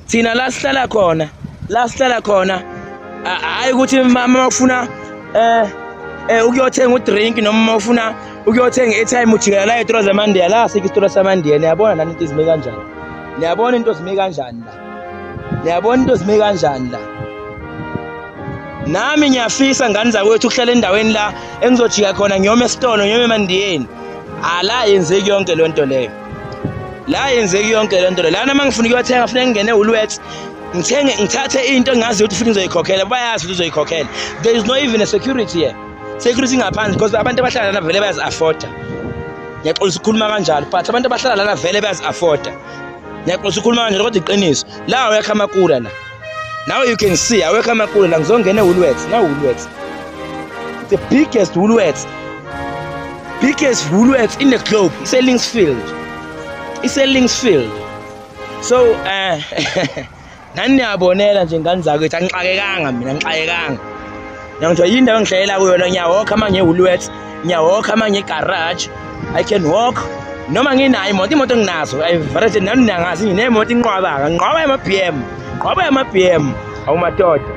Thina la sihlala khona, la sihlala khona, hayi ukuthi uma ufuna ukuyothenga udrink noma uma ufuna ukuyothenga i-airtime ujikela la ey'tolo zamandiya. La sikho isitolo samandiya. Niyabona lana into izime kanjani? Niyabona into zime kanjani la? Niyabona into zime kanjani la? Nami ngiyafisa, ngane zakwethu, ukuhlala endaweni la engizojika khona ngiyoma esitolo, ngiyoma emandiyeni. Ala yenzeki yonke leyo nto leyo. La yenzeki yonke leyo nto leyo. Lana uma ngifuna ukuyothenga, funeka ngingene e-Woolworths, ngithenge, ngithathe into engaziyo ukuthi futhi ngizoyikhokhela. Bayazi ukuthi uzoyikhokhela. There is no even a security here. Security ngaphandle because abantu abahlala lana vele bayazi-afforda. Ngiyaxolisa ukukhuluma kanjalo, but abantu abahlala lana vele bayazi-afforda. Ngiyaxolisa ukukhuluma kanjalo, kodwa iqiniso. La awekho amakula la. Now you can see awekho amakula la. Ngizongena e-Woolworths. Now Woolworths. The biggest Woolworths. Biggest Woolworths in the globe. It's a Linksfield. It's a Linksfield. So nani niyabonela nje, ngane zakwethu, angixakekanga mina, angixakekanga. Ngiyangithola yini indawo engihlayela kuyona. Ngiyawalka uma ngiye Woolworths, ngiyawalka uma ngiye garage. I can walk noma nginayo imoto, imoto nginazo. Ayivarete nani, niyangazi, nginemoto inqwaba, nqwaba yama BM, nqwaba yama BM. Awumadoda.